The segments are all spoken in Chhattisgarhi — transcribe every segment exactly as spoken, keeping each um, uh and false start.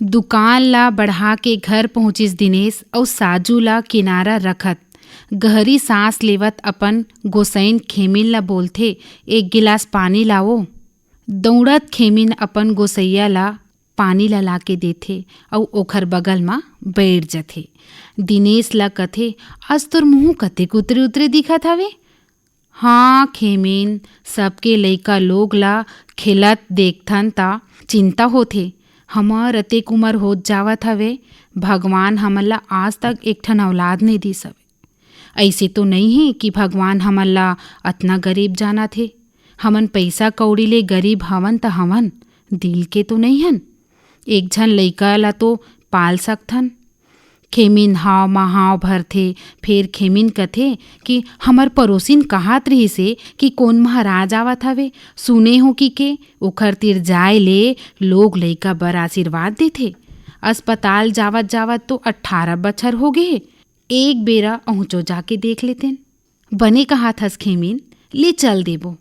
दुकान ला बढ़ा के घर पहुंचिस दिनेश अउ साजू ला किनारा रखत, गहरी सांस लेवत अपन गोसइन खेमिन ला बोलथे, "एक गिलास पानी लावो।" दौड़त खेमिन अपन गोसइया ला पानी ला लाके देथे अउ ओखर बगल म बइठ जथे। दिनेश ला कथे, "आज तोर मुंह कतेक उतरे उतरे दिखत हवे।" "हाँ खेमिन, सबके लइका लोग ला खेलत देखथन त चिंता होथे। हमर अतेक उमर होत जावत हवे, भगवान हमन ला आज तक एक ठन औलाद नइ दिस हवे। अइसे तो नइ हे कि भगवान हमन ला अतना गरीब जानत हे। हमन पइसा कौड़ी ले गरीब हवन त हवन, दिल के तो नइ हन। एक झन लइका ला तो पाल सकथन।" खेमिन हाव म हाव भरथे, फेर खेमिन कथे कि "हमर पड़ोसिन कहत रिहिस हे कि कोन महाराज आवत हवे, सुने हो कि के, ओखर तीर जाय ले लोग लइका बर आशीर्वाद देथे। अस्पताल जावत जावत तो अट्ठारह बछर हो गे हे, एक बेरा अहुंचो जाके देख लेतेन।" "बने कहत हस खेमिन, ले चल देबो।"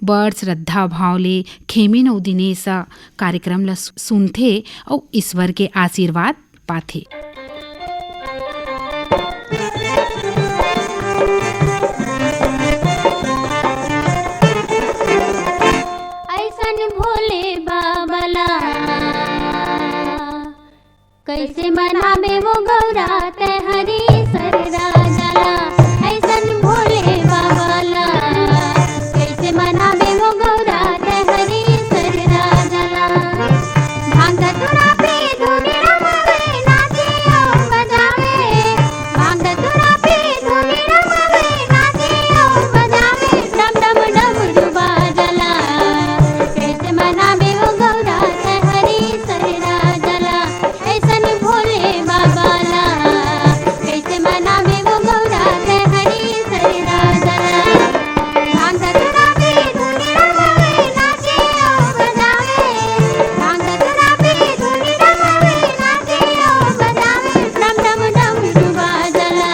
बड़ श्रद्धा भाव ले खेमिन अउ दिनेश ह कार्यक्रम ल सु-, सुनथे अउ ईश्वर के आशीर्वाद पाथे। अइसन भोले बाबा ला कइसे मनाबे वो गौरा तैं हरी सर राजा ला, अइसन भोले बाबा ला। कइसे मनाबे वो गौरा तैं हरी सर राजा ला। भांग धतूरा पी धूनी रमावे, नाचे अउ बजावे। भांग धतूरा पी धूनी रमावे, नाचे अउ बजावे। डम डम डमरू बाजा ला। कइसे मनाबे वो गौरा तैं हरी सर राजा ला। अइसन भोले बाबा ला, कइसे मनाबे वो गौरा तैं हरी सर राजा ला। भांग धतूरा पी धूनी रमावे, नाचे अउ बजावे। भांग धतूरा पी धूनी रमावे, नाचे अउ बजावे। डम डम डमरू बाजा ला।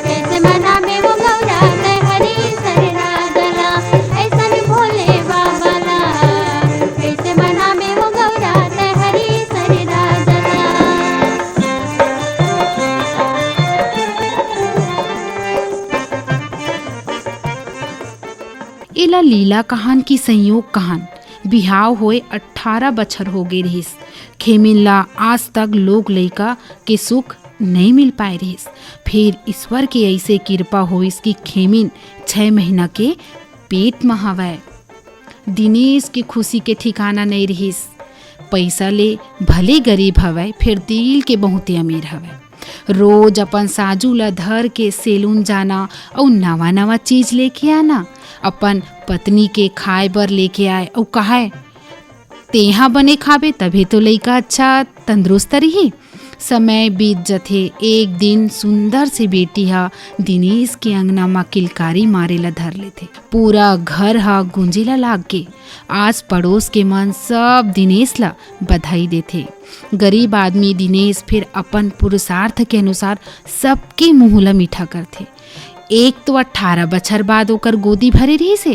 कइसे मनाबे वो गौरा तैं हरी सर राजा ला। अइसन भोले बाबा ला। कइसे मनाबे वो गौरा तैं हरी सर राजा ला। एला लीला कहान कि संयोग कहान, बिहाव होए अट्ठारह बछर हो गे रिहिस। खेमिन ला आज तक लोग लइका के सुख नइ मिल पाए रिहिस। फेर ईश्वर के अइसे किरपा होइस कि खेमिन छै महीना के पेट म हवय। दिनेश के खुशी के ठिकाना नइ रिहिस। पइसा ले भले गरीब हवय, फेर दिल के बहुते अमीर हवय। रोज अपन साजू ल धर के सैलून जाना अउ नवा-नवा चीज लेके आना, अपन पत्नी के खाए बर लेके आए अउ कहय, "तेहा बने खाबे, तभे तो लइका अच्छा तंदुरुस्त रही।" समय बीत जथे। एक दिन सुंदर से बेटी ह दिनेश के अंगना म किलकारी मारे ल धर लेथे। पूरा घर ह गूंजे ल लाग गे। आस पड़ोस के मन सब दिनेश ल बधाई देथे। गरीब आदमी दिनेश फिर अपन पुरुषार्थ के अनुसार सबके मुंह ल मीठा करथे। एक तो अट्ठारह बछर बाद ओकर गोदी भरे रिहिस हे,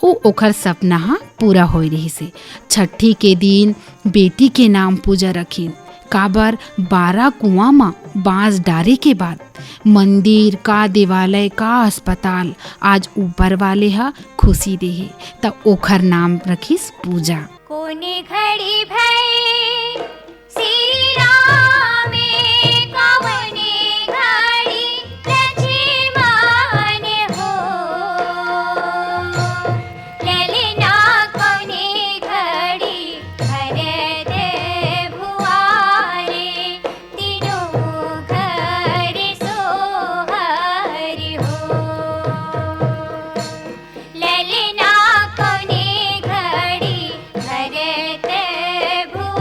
अउ ओखर सपना ह पूरा होए रिहिस हे। छठी के दिन बेटी के नाम पूजा रखिन, काबर बारह कुआं म बांस डारे के बाद मंदिर का देवालय का अस्पताल आज ऊपर वाले ह खुशी देहे, त ओखर नाम रखिस पूजा। कोने घड़ी भई श्री राम, कवने घड़ी लक्ष्मण हो। ललना कोने घड़ी भरत भुआरे, तीनों घड़ी सोहर हो। ललना कोने घड़ी भरत भुआरे।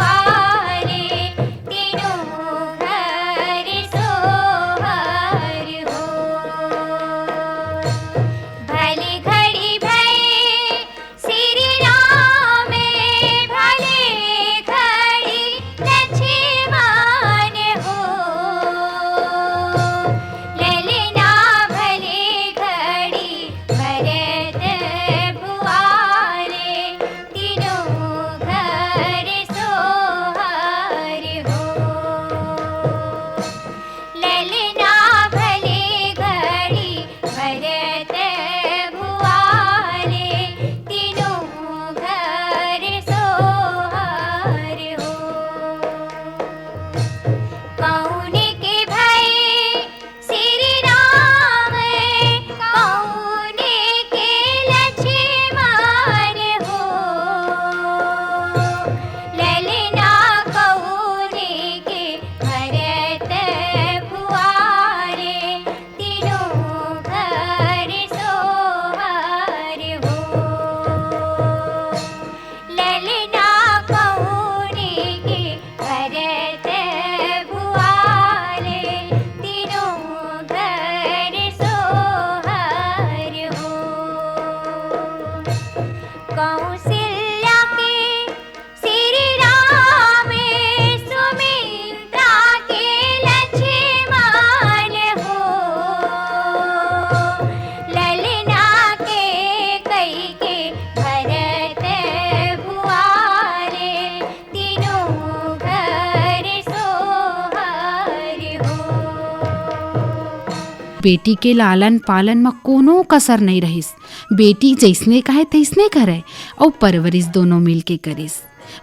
बेटी के लालन पालन म कोनो कसर नइ रहिस। बेटी जइसने कहय तइसने करय अउ परवरिश दोनों मिलके करिस।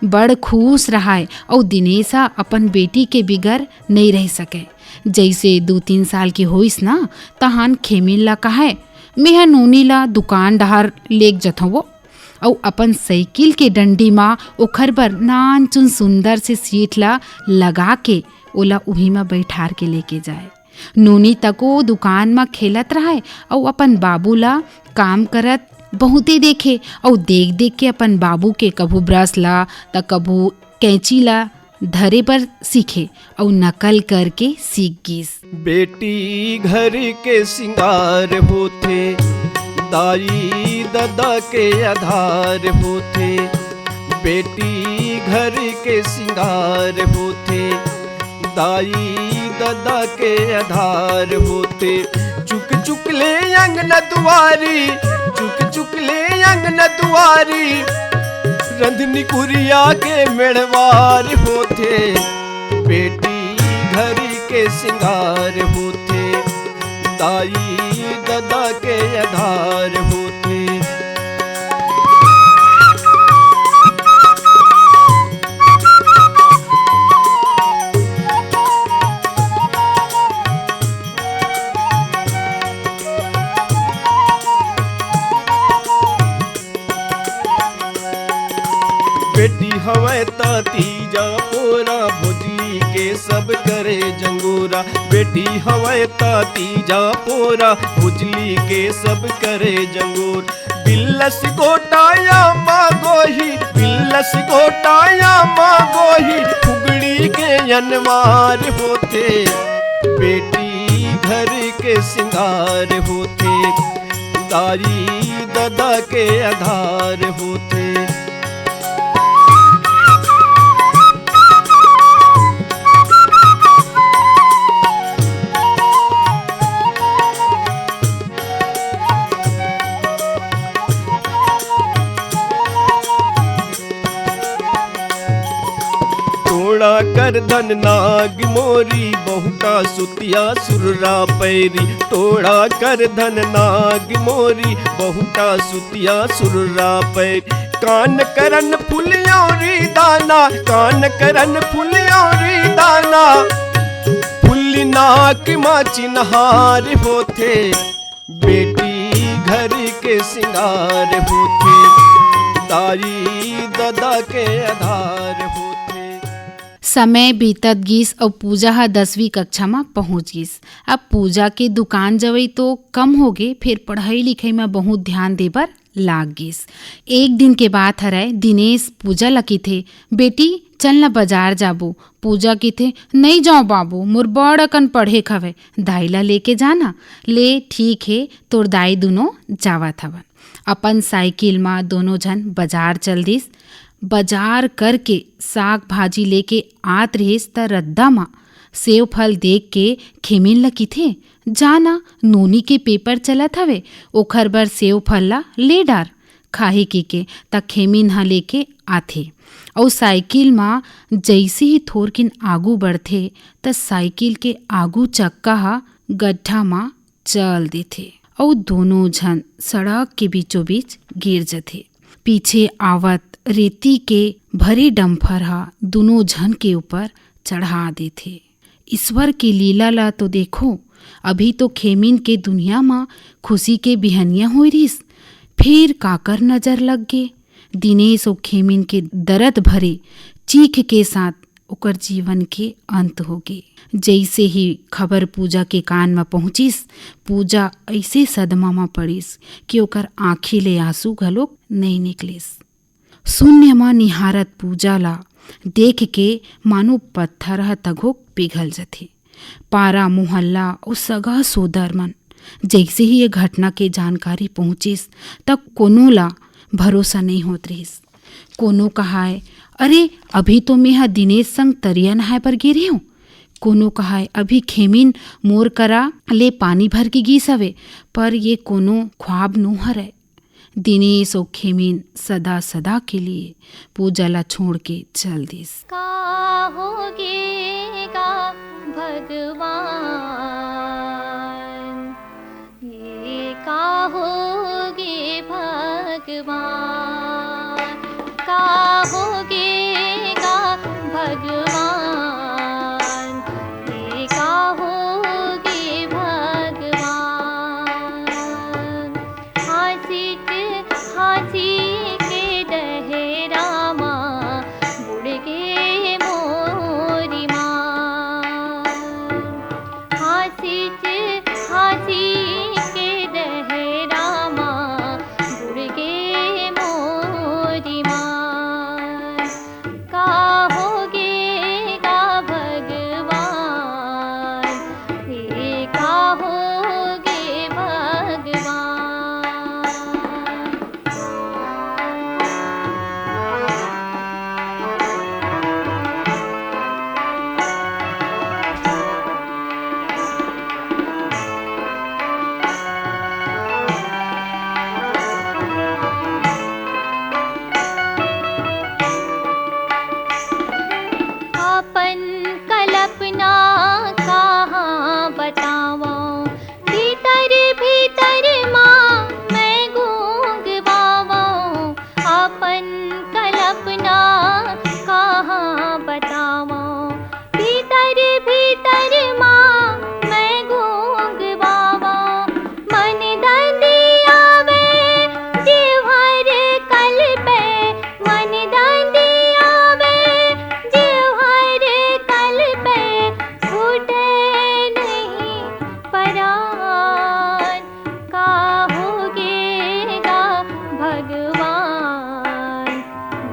बड़ खुश रहय अउ दिनेश ह अपन बेटी के बिगर नइ रह सकय। जइसे दू तीन साल के होइस न, तहान खेमिन ला कहय, "मेंह नोनी ला दुकान डहार लेग जथंव वो," अउ अपन साइकिल के डंडी म ओखर बर नानचुन सुंदर से सीट ला लगा के ओला उही म बइठार के लेके जाय। नोनी तको दुकान म खेलत रहय अउ अपन बाबू ला काम करत बहुते देखे अउ देख-देख के अपन बाबू के कभू ब्रश ला त कभू कैंची ला धरे बर सीखे अउ नकल करके सीख गिस। बेटी घर के सिंगार होथे, दाई ददा के आधार होथे। बेटी घर के सिंगार होथे, दाई ददा के आधार होथे। चुक चुक ले अंगना दुआरी, चुक चुक ले अंगना दुआरी, रंधनी कुरिया के मेड़वार होथे। बेटी घर के सिंगार होथे, दाई ददा के आधार होथे। बेटी हवय त तीजा पोरा, भोजली के सब करे जंगोरा। बेटी हवय त तीजा पोरा, भोजली के सब करे जंगोर। बिल्लस गोटाया मागोही, बिल्लस गोटाया मागोही, फुगड़ी के अनवार होथे। बेटी घर के सिंगार होथे, दाई ददा के आधार होथे। टोड़ा कर धन नाग मोरी, बहुटा सुतिया सुररा पैरी। टोड़ा कर धन नाग मोरी, बहुटा सुतिया सुररा पैरी। कान करन फुलियौरी दाना, कान करन फुलियौरी दाना, फुल्ली नाक मा चिन्हार होथे। बेटी घर के सिंगार होथे, दाई ददा के आधार होथे। समय बीतत गिस अउ पूजा ह दसवीं कक्षा म पहुंच गिस। अब पूजा के दुकान जवई तो कम होगे, फेर पढ़ई लिखई म बहुत ध्यान दे बर लाग गिस। एक दिन के बात हरय, दिनेश पूजा ल किथे, "बेटी, चल न बजार जाबो।" पूजा किथे, "नइ जांव बाबू, मोर बड़ अकन पढ़ेक हवय, दाई ला लेके जाना।" "ले ठीक हे, तोर दाई दुनों जावत हवन।" अपन साइकिल म दोनों झन बजार चल दिस। बजार करके साग भाजी लेके आत रिहिस त रद्दा म सेव फल देख के खेमिन ल किथे, "जा ना, नोनी के पेपर चलत हवे, ओखर बर सेव फल ला ले डार।" खाही कहिके त खेमिन ह लेके आथे। अउ साइकिल म जइसे ही थोरकिन आगू बढ़थे, त साइकिल के आगू चक्का ह गड्ढा म चल देथे अउ दोनों झन सड़क के बीचों बीच गिर जथे। पीछे आवत रेती के भरे डम्फर ह दुनों झन के ऊपर चढ़ा देथे। ईश्वर के लीला ला तो देखो, अभी तो खेमिन के दुनिया म खुशी के बिहनिया होय रिहिस, फेर काकर नजर लग गे। दिनेश अउ खेमिन के दरद भरे चीख के साथ ओकर जीवन के अंत होगे। जइसे ही खबर पूजा के कान म पहुंचिस, पूजा अइसे सदमा म पड़िस कि ओकर आंखी ले आंसू घलोक नइ निकलिस। शून्य म निहारत पूजा ला देख के मानो पत्थर ह तघो पिघल जथे। पारा मोहल्ला अउ सगा सोदर मन, जइसे ही ये घटना के जानकारी पहुंचिस, त कोनो ला भरोसा नइ होत रिहिस। कोनो कहाय, "अरे, अभी तो मेंह दिनेश संग तरिया नहाय बर गे रेहेंव।" कोनो कहाय, "अभी खेमिन मोर करा ले पानी भर के गीस हवे।" पर ये कोनो ख्वाब नो हरय। दिनेश अउ खेमिन सदा सदा के लिए पूजा ला छोड़ के चल दिस। का होगे गा भगवान, होगे गा भगवान, ये का होगे भगवान। हाँसित हाँसी के डहरा मा बुड़ गे मोरी माँ। हाँसित हाँसी के डहरा मा बुड़ गे मोरी माँ। का होगे गा भगवान, हे का होगे भगवान। अपन कल्पना कहाँ बतावं, भीतर भीतर मा मैं गूंगवावं। अपन कल्पना कहाँ बतावं, भीतर भीतर मा मैं गूंगवावं। मन दंदियावे, जीव हर कलपे, मन दंदियावे, जीव हर कलपे, छूटे नहीं परान। का होगे गा भगवान,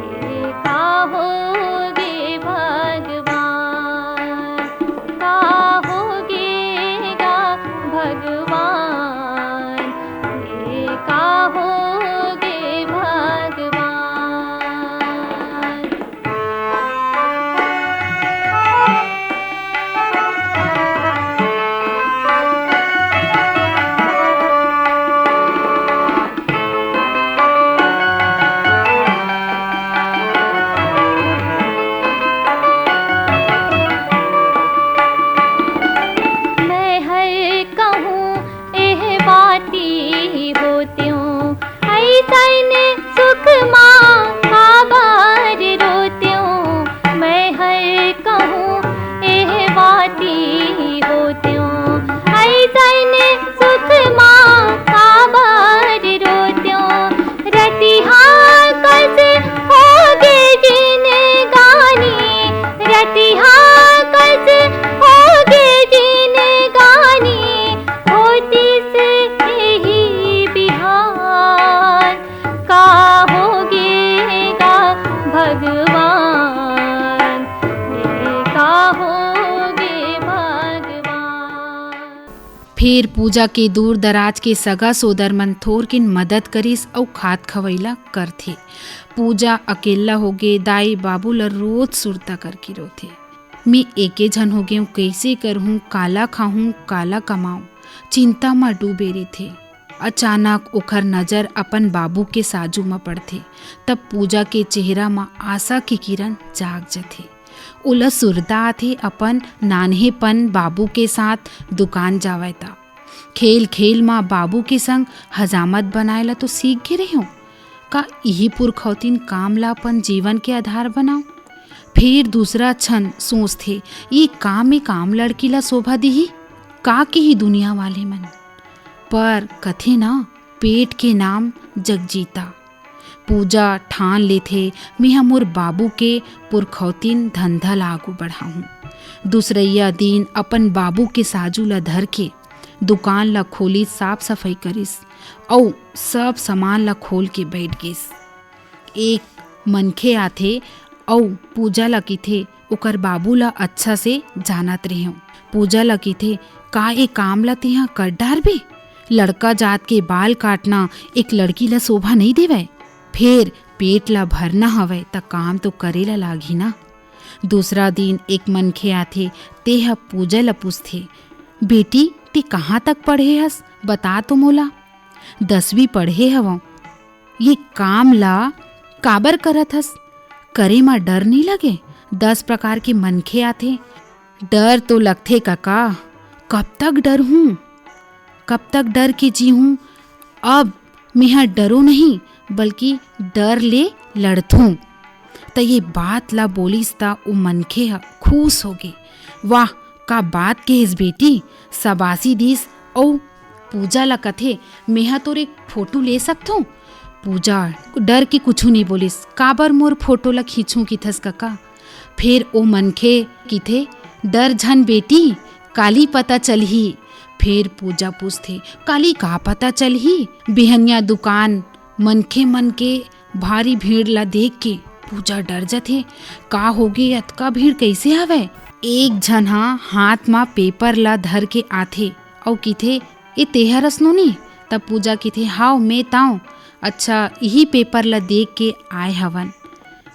ये का होगे भगवान, का होगे गा भगवान, ये का होगे भगवान। मैं हर कहूँ एह बाती होत्यों, अइसन सुख मा काबर रोत्यों। मैं हर कहूँ एह बाती होत्यों, अइसन सुख मा काबर रोत्यों। रतिहा कस होगे जिनगानी, रतिहा कस होगे जिनगानी, होतिस एही बिहान। का होगे गा भगवान, ये का होगे भगवान। फेर पूजा के दूर दराज के सगा सोदर मन थोरकिन मदद करिस अउ खात खवई ला करथे। पूजा अकेल्ला होगे, दाई बाबू ला रोज सुरता करके रोथे। "मैं एके झन होगेंव, कइसे करहूं, काला खाहूं, काला कमाऊं?" चिंता म डूबे रहिथे। अचानक ओखर नजर अपन बाबू के साजू म पड़थे। तब पूजा के चेहरा म आशा के किरण जाग जथे। ओला सुरता आथे, अपन नान्हेपन बाबू के साथ दुकान जावय त खेल खेल म बाबू के संग हजामत बनाए ला तो सीख गे रेहेंव, का इही पुरखौतिन काम ला अपन जीवन के आधार बनाओ? फिर दूसरा क्षण सोचथे, "ये काम एक आम लड़की ला शोभा दिही? का किही दुनिया वाले मन?" पर कथे ना, "पेट के नाम जगजीता।" पूजा ठान लेथे, "मेंहा मोर बाबू के पुरखौतिन धंधा ला आगू बढ़ाहूं।" दूसरइया दिन अपन बाबू के साजू ला धर के दुकान ला खोलिस, साफ सफई करिस अउ सब सामान ला खोल के बइठ गिस। एक मनखे आथे अउ पूजा ला किथे, ओकर बाबू ला अच्छा से जानत रेहेंव। पूजा ला किथे, "का ए काम ला तेंहा कर डारबे? लड़का जात के बाल काटना एक लड़की ला शोभा नइ देवय। फेर पेट ला भरना हवय, त काम तो करे ला लागही ना।" दूसरा दिन एक मनखे आथे, तेह पूजा ला पूछथे, "बेटी, ते कहाँ तक पढ़े हस? बता तो मोला।" "दसवीं पढ़े हवंव।" "ये काम ला काबर करत हस? करे म डर नइ लगे?" दस प्रकार के मनखे आथे। "डर तो लगथे कका, कब तक डरहूं? कब तक डर के जीहूं? अब मेंहा डरो नहीं, बल्कि डर ले लड़थूं।" त ये बात ला बोलिस त ओ मनखे ह खुश होगे। "वाह, का बात कहेस बेटी, शाबाशी दिस।" अउ पूजा ला कथे, "मेंहा तोर एक फोटो ले सकथों?" पूजा डर के कुछु नइ बोलिस। "काबर मोर फोटो ला खींचहूं किथस कका?" फेर ओ मनखे किथे, "डर झन बेटी, काली पता चलही।" फेर पूजा पूछथे, "काली का पता चलही?" बिहनिया दुकान, मनखे मन के भारी भीड़ ला देख के पूजा डर जथे। "का होगे, अतका भीड़ कइसे हवय?" एक झन ह हाथ म पेपर ला धर के आथे अउ किथे, "ए तेहर अस नोनी?" तब पूजा किथे, "हाव, मैं तांव। अच्छा, इही पेपर ला देख के आए हवन।"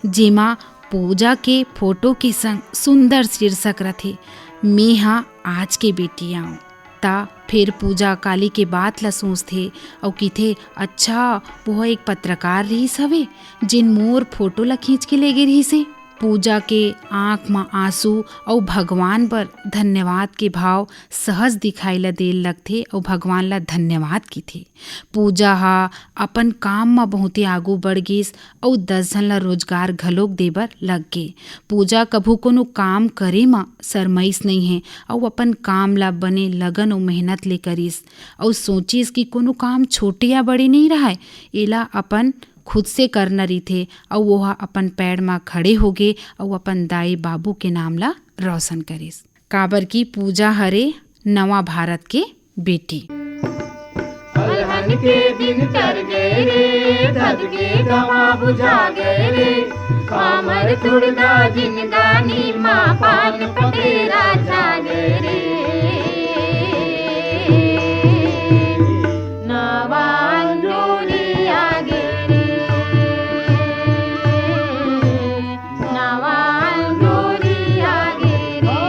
जेमा पूजा के फोटो के संग सुंदर शीर्षक रथे, "मैं हा आज के बेटी आंव।" त फेर पूजा काली के बात ला सोचथे अउ किथे, "अच्छा, वो एक पत्रकार रिहिस हवे, जेन मोर फोटो ला खींच के लेगे रिहिस हे।" पूजा के आंख म आंसू अउ भगवान बर धन्यवाद के भाव सहज दिखाई ला देल लगथे अउ भगवान ला धन्यवाद किथे। पूजा ह अपन काम म बहुते आगू बढ़ गिस अउ दस झन ला रोजगार घलोक दे बर लग गे। पूजा कभू कोनो काम करे म शरमाइस नइ हे अउ अपन काम ला बने लगन अउ मेहनत ले करिस अउ सोचिस कि कोनो काम छोटे या बड़े नइ रहय, एला अपन खुद से करना रहिथे अउ ओहा अपन पैर म खड़े होगे अउ अपन दाई बाबू के नाम ला रोशन करिस। काबर कि पूजा हरे नवा भारत के बेटी। अलहन के दिन चढ़ गए रे, धध के गवा बुझा गए रे, पामर तुड़गा जिंदगानी मा पान पतेरा छा गए रे। नवा अंजोरी आ गए रे, नवा अंजोरी आ गए रे,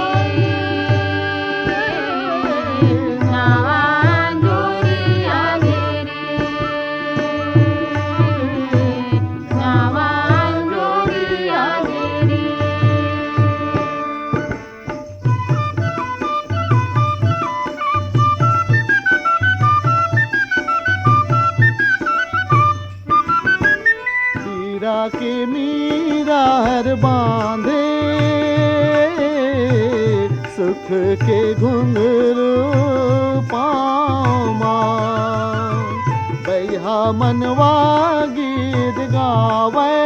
नवा अंजोरी आ गए रे, नवा अंजोरी आ गए रे। पीरा के मीरा हर बांधे, सुख के घुंघरू पाँव मा। बइहा मनवा गीत गावय,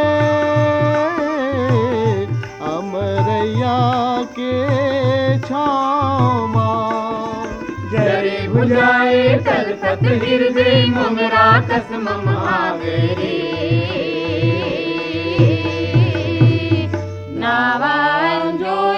अमरैया के छाँव मा। जरे भुजाए तलपत हिरदे, मोंगरा कस मम आवे रे। नावा अंजोर